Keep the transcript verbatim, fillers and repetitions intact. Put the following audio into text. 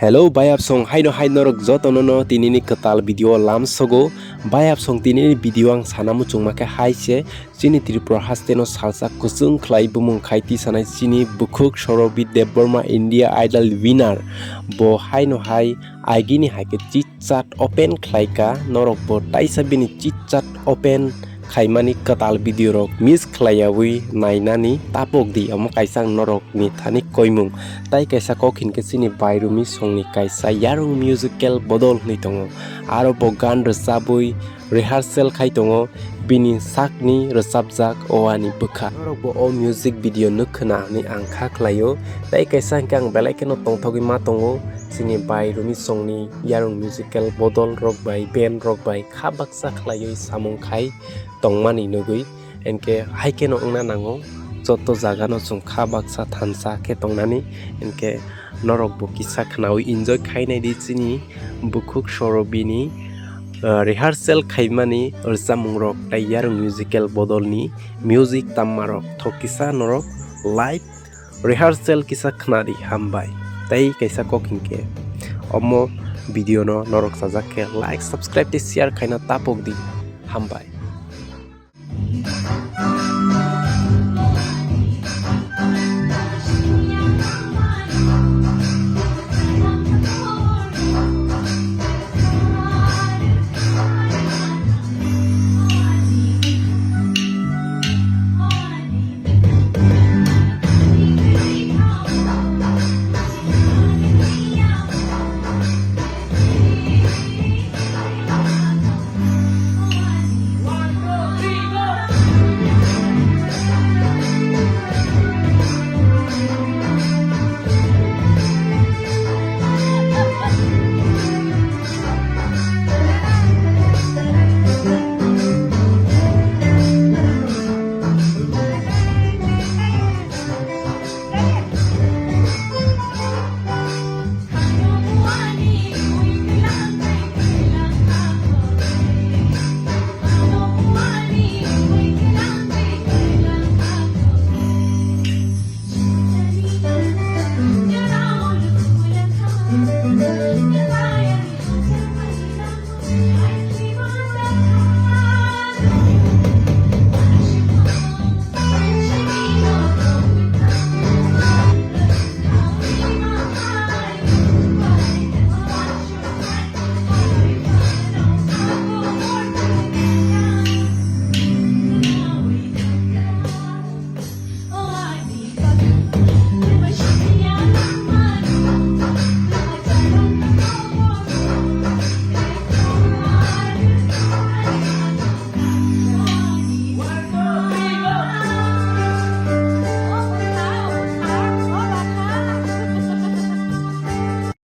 Hello bayapsong, haino hai norok jotono no tinini kwtal video lamsogo. Bayapsong, tinini video ang sana muchungma khe hai se, chini Tripura haste no salsa kuchung khlai bumung khai tisanai chini Bukhuk Sorobi Debbarma India Idol winner. Bo haino hai agini hai khe chitchat open khlai ka, norok bo taisa bini chitchat open khaimani kwtal video rok miss khlaiyawi nainani tapok di, omo kaisa ang norok ni thani koimung. Tai kaisa kok hinkhe chini Bairumi songni kaisa Yarung Musical Bodol hinwi tongo. Aro bo gan rwchabwi rehearsal khai tongo, bini sakni rwchapjak o ani bwkha. Norok bo o music video nuk khna hinwi ang kha khlaio. Tai kaisa hinkhe ang belai kheno tongthogwi ma tongo, chini Bairumi songni Yarung Musical Bodol rok bai, band rok bai kha baksa khlaiwi samung khai tongmani nugwi. Hinkhe hai kheno wngna nango, joto jagano chwng kha baksa thansa khe tongnani. Hinkhe norok bo kisa khnaui enjoy khainai di chini Bukhuk Sorobini, ah, rehearsal khaimani rwchapmung rok tai Yarung Musical Bodolni music tammarok. Thok kisa norok live rehearsal kisa khnadi, hambai. Tai kaisa kok hinkhe omo video no norok sajak khe like, subscribe tei share khaina tapok di, hambai.